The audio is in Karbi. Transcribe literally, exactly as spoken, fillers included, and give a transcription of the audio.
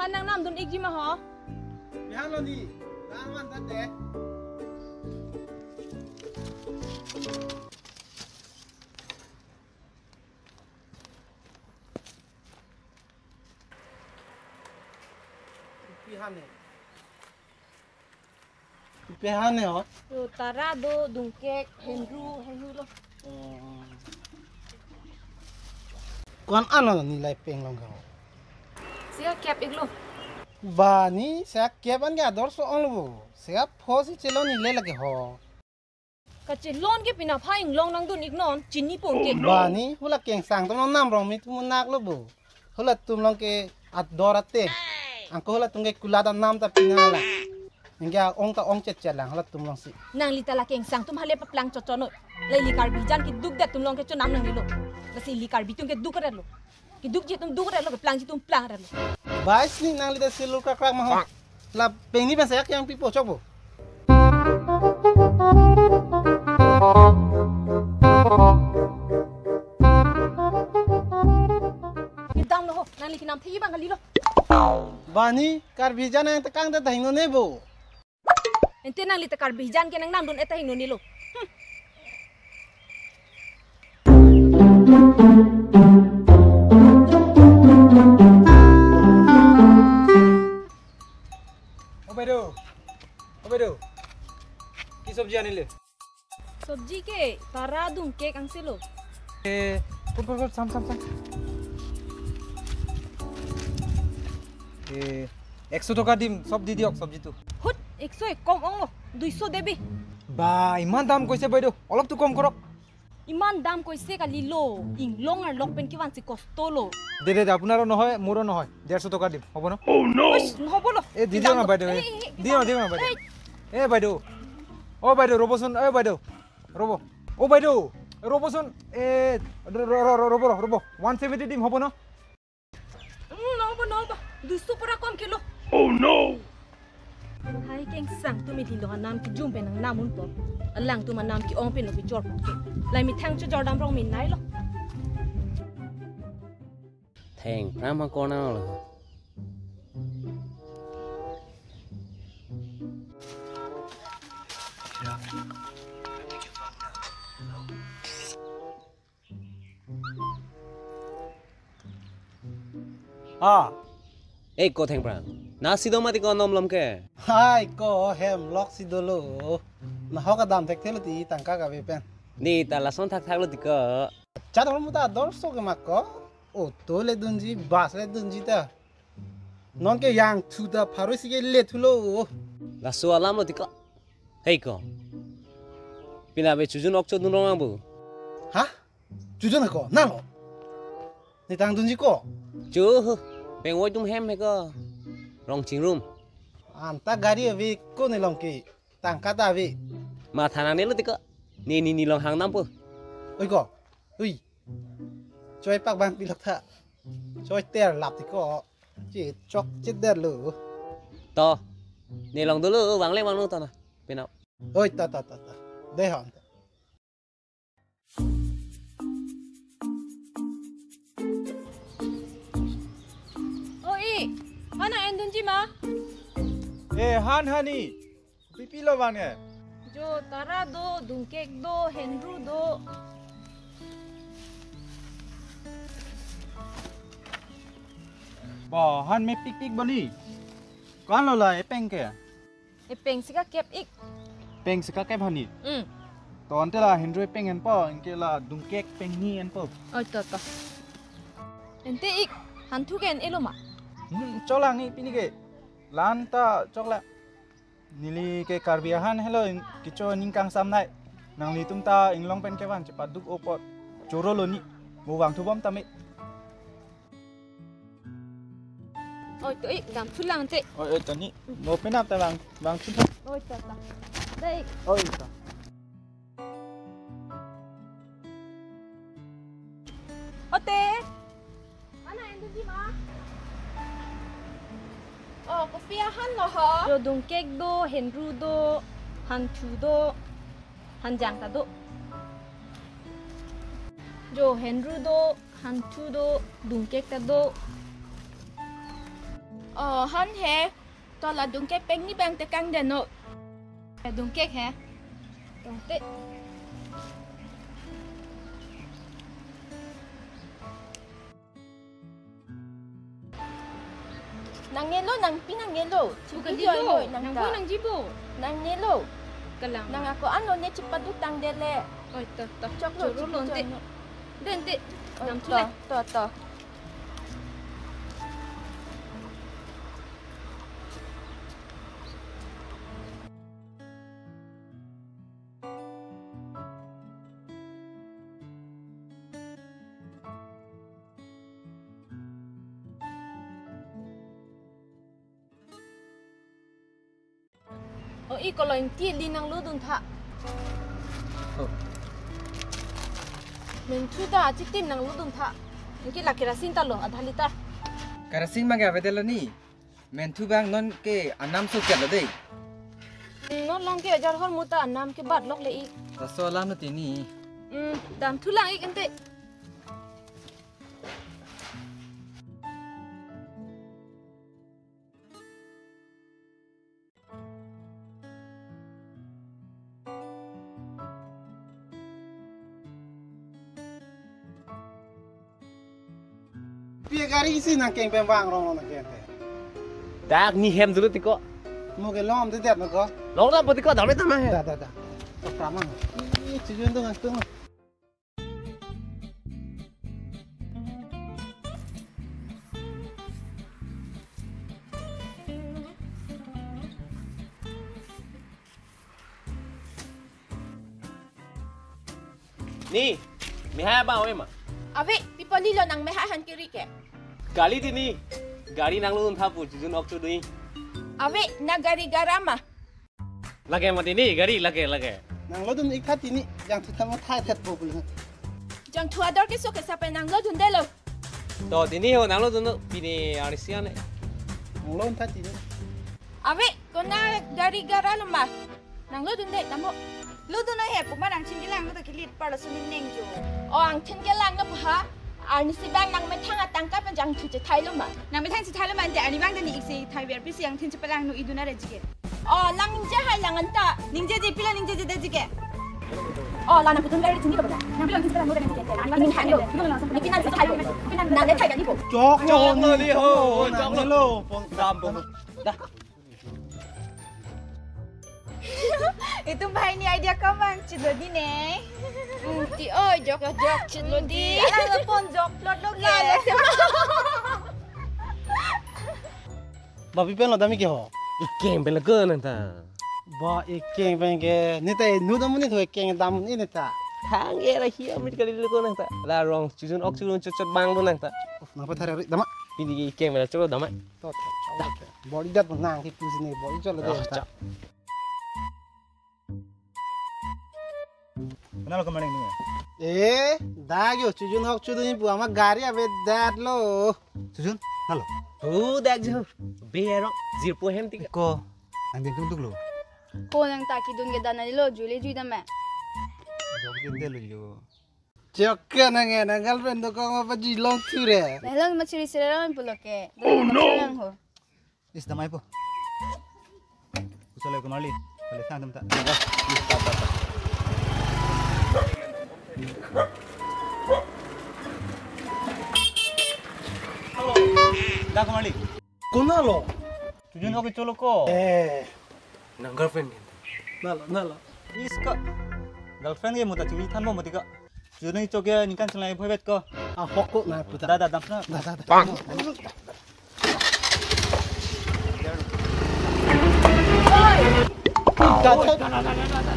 Pan nangnamdun ikji ma ho? Bihan lo ni, nang man tante. Bihan ni. Ipi han ne ho? Yo, tara do, dungkek, hendru, hendru lo. Oh. Ko-an ano ni lai peng long ho? Sika kep iklo. Ba ni, sika kep an ke ador so-ong lo bo. Sika pho si chelo ni le lake ho. Kachelon ke pini aphan inglong nangdun iknon, chini pon ke. Ba ni, hula kengsang atum long nam rong mi tum nak lo bo. Hulatum long ke ador ate. Angko hulatum ke kulat anam ta pini la. Ningke ong ta ong chet chet lang hulatum long si. Nangli ta la kengsang atum hale paplang chot chot noi. La ili Karbi jan keduk det atum long ke chonam nangnelo. Lasi ili Karbi atum keduk ret lo. Kedukji atum duk ret lo, keplangji atum plang ret lo. Ba isi ni nangli ta silur krak krak ma ho. La peng ni pen sika keyang pipo chok bo. Kedam lo ho, nangli kenam thekji abang kalilo. Ba ni, Karbi jan nangtekang ta dahing lo ne bo. Ante nangli ta Karbi jan ke nangnamdun et ta hingno nilo. Hmm. O bai do. O bai do. Ki sobji anile? Sobji ke tara dungkek angse lo. Eh, pun, pun, pun, sam, sam, sam. Eh, ekso toka dim, sob di diok, sobji tu. Hut, ekso e kom ong lo, duiso debi. Ba, iman dam koise bai do, olop tu kom korok. Iman dam koise kalilo, inglong arlok pen kevan si kosto lo. De, de, de, apnar o nohoi, muro nohoi, derso toka dim, hobo no? Oh no! Uish, nohobo lo. Eh, di diok na bai do, eh. Eh, eh, di diok na, di diok na bai do. Eh. Eh, bai do. O bai do, robo son, eh, bai do. Robo. O bai do, robo son, eh, ro-, ro-, ro-, ro-, robo, robo. One seventy dim hobo no? Hmm, nohobo, nohobo. Duiso pura kom kilo. Oh no! Hai kengsang atum ili lo anam kejum pen nangnam unpo. Alangtum anam ke-ong pen lo kejor po. Lai methang chojor dam rong mi nai lo. Thengphrang ma kona lo. Ah. Eh, ko Thengphrang. Na si do mati ko nom lom ke? Hai ko hem lok si dolo. Na ho kedam thekthelo ti tangka kave pen. Ni ta lason thakthak lo ti ko. Chat hor muta ador so ke ma ko. Auto le dunji, bus le dunji ta. Non ke yang thu ta pharo isi ke le thulo. Laso alam lo ti ko. Hei ko. Pini ave chojun ok chodun rong ang bo. Ha? Chojun ko, nang lo. Ni tang dunji ko. Chu, peng woi tum hem he ko. Rong chingrum. Anta gari ave ko ni long ke. Tangka ta ave. Ma thana ne lo ti ko. Ni ni ni long hang nam po. Oi ko. Oi. Choi pak bang pilok tha. Choi ter lap ti ko. Che chok che der lo. To. Ne long dolo, vang le vang lo to na. Penap. Oi, ta, ta, ta, ta. De hon. O i, han nang-endunji ma? Eh, han hani. Pipi lo bang ne? Jo tara do, dungkek do, hendru do. Ba, han mepik pik bani. Ko-an lo la epeng ke? Epeng sika kep ik. Peng sika kep hani. Hmm. To ante la hendru epeng enpo, anke la dungkek peng ni enpo. Oi, to, to. Ante ik, hanthu ke en-e lo ma? Hmm, choklang ik pini ke. La-an ta choklang. Neli ke Karbi ahan helo in-, kecho ning kangsam nai. Nanglitum ta inglong pen kevan chepaduk apot choro lo ni. Mo vangthu bom tame. Oi, to ik, damthulang te. Oi, oi, to ni. Mo penap ta vang, vangthu ta. Oi, to, to. Dei. Oi, to. Ote. Mana endu di ma? Oh, kopi ahan lo ho? Jo dungkek do, hendru do, hanthu do, hanjang ta do. Jo hendru do, hanthu do, dungkek ta do. Oh, han he. To la dungkek peng ni bang tekang deno. La dungkek he. Tongte. Nang nelo, nangpi nang nelo. Bukan Chipi dilo, joy nang nang ta. Boy nang jibo. Nang nelo. Kalang. Nang ako ano ne chipaduk tang dele. Oi, to, to. Choklo, choro chipi lonte. Joy no. Dente. Oi, dam to, thule. To, to. O i kolo ingti li nang ludun tha. Oh. Menthu ta achitim nang ludun tha. Ingki la kerosene ta lo, adha liter. Kerosene ma ke avedetlo ni. Menthu bang non ke anam so chetlo dei. Non lang ke ajar hor muta anam ke bat lok le i. Laso alam no tini. Hmm, dam thu lang ik ente. Pi gari isi nangkeng pen vang rong nangkeng te. Dak ni hem dulu tiko. Mo ke lom te det mo ko. Long la pati ko dam ta ma he. Da, da, da. Tok ramang. Ih, chijun tu ngastung. Ni, mehai abang ave ma? Ave, pi pali lo nang mehai han kiri ke? Kali tini, gari nang ludun tha pu, chijun ok chu dui. Ave, na gari gara ma? Lake ma tini, gari lake, lake. Nang ludun ik tha tini, jangthu tha ma thai thet po pulo. Jangthu ador ke so ke sape nang ludun delo. To tini ho nang ludun no, pini arnisi ane. Nang ludun tha tini. Ave, kona gari gara lo ma? Nang ludun de, damo. Ludun no he, puma nangthin kelang no to kilit parlo suning neng jo. O angthin kelang no ha? Arnisi bang nang methang atangka pen jangthu chethai lo ma? Nang methang chethai lo ma ante arni bang tani iksi thai ver pisi angthin chepelang no idun are jike. O lang ningje hai lang anta. Ningjeje pilo ningjeje de jike. O lang nang kutun gari chini ko bela. Nang pilo ningje lang no de jike. Arni bang ningje hai lo. Ni pinan chethai lo. Pinan nang le thai kani ko. Chok chok no li ho. Nang lo pon dam pon. Da. Itum bhai ni idea ko bang chilo di ne. Hmm, ti oi jok jok chilo di. Alang lo pon jok plot lo ke. La, la, la. Ba pi pen lo dam ik ke ho. Ikeng pen lo ko nang ta. Ba ikeng pen ke. Ni ta nu dam ni tho ikeng dam ni ni ta. Thang era hi amit kali lo ko nang ta. La rong chijun ok chijun chot chot bang lo nang ta. Nang pa thare ri dam ma. Pini ikeng pen lo chot dam ma. To, to, to. Body dat nang ki pusi ni body chot lo de ta. Kenal kemarin ini ya? Eh, dak yo, chijun ok chijun pu ama gari avedetlo. Chijun, nalo. Oh, dak jo. Bero, zirpo hem tik. Ko, nang din tung tuk lo. Ko nang ta kidun ke dana lo, juli jui dam ma. Jok din de lo jo. Chok ke nang e, nang girlfriend do ko ma pa ji long chu re. Nang long ma chiri sere ron pulo ke. Oh no. Is damai po. Kusale ko marli. Kali sang dam ta. Da ko marli. Konat lo? Chijun ok cholo ko. Eh. Nang girlfriend ke? Nalo, nalo. Is ka. Girlfriend ke muta chuli than mo muti ka. Chijun ok chok ke ningkan chelai bhoi bet ko. Ah, hok ko na puta. Da, da, dam na. Da, da, da. Bang. Da, da.